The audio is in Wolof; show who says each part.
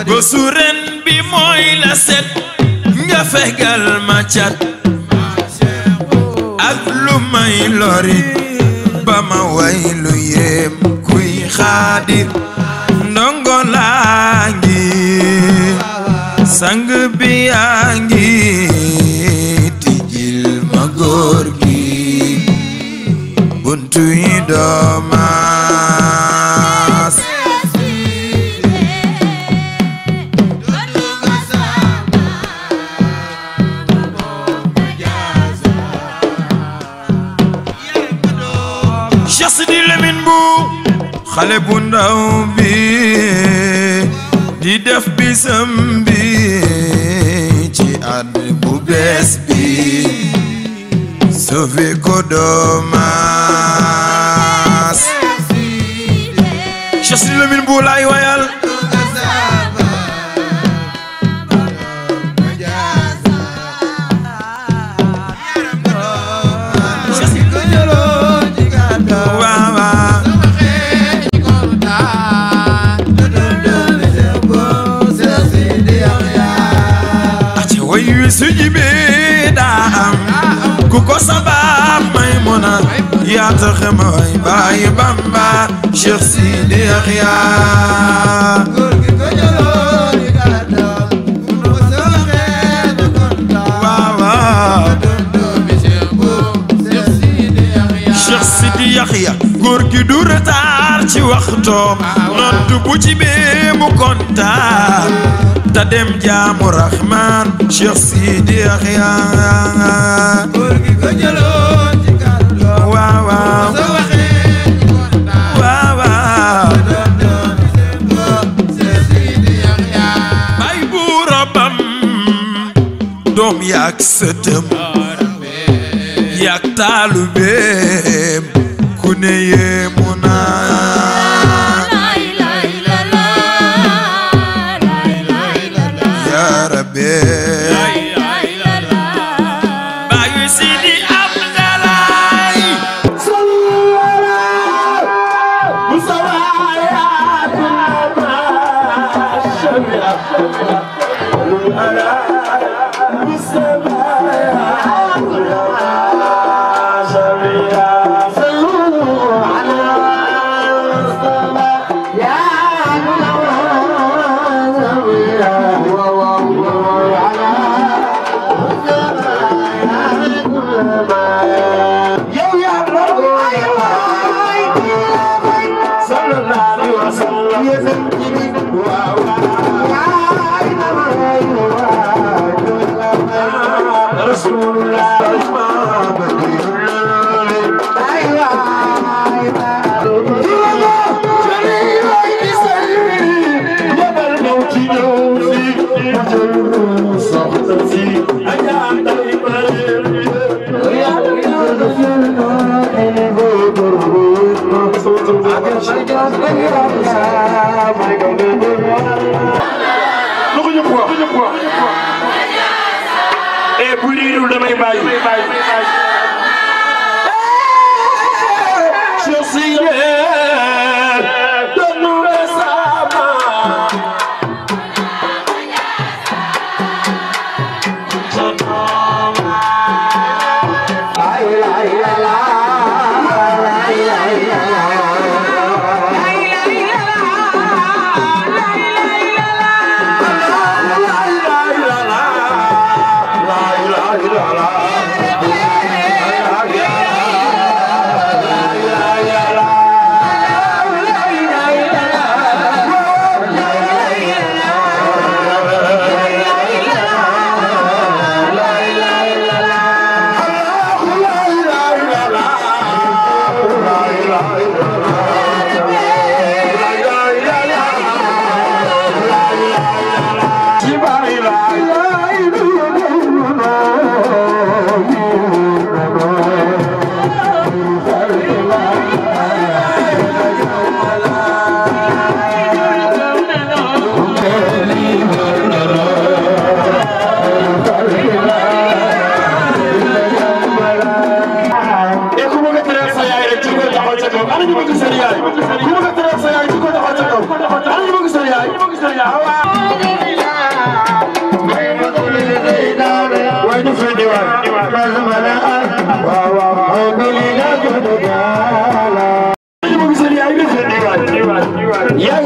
Speaker 1: bésu ren bi mooy la set nga fegal ma cat ak lu may lori ba ma way lu yem kuy xaadir ndongo laa ngi sang bi yaa ngi tijjil ma góor gi buntu yi doomaas Cheikh Sidi Lamine bu xale bu ndaw bi di def bisam bi ci at bu bees bi sauvé ko doomaas Cheikh Sidi Lamine bu lay wayal suji be daa am ku ko sabab may mona yaa tax ma way baay Bamba Cheikh Sidi Yaxya góor gi ko jëloo di gàttal ku ko saxee du kontaan waaw Cheikh Sidi Yaxya góor gi du retard ci waxtoom noddu bu ci bee mu kontaan ta dem jaamu Rahman Cheikh Sidi Yaxya góor gi ko jëloon ci kàddu waaw waaw sa waxee waaw waaw Cheikh Sidi Yaxya bay bu robam doom yaak sëtëm yaak taalubeem ku ne yéemu naa
Speaker 2: Yang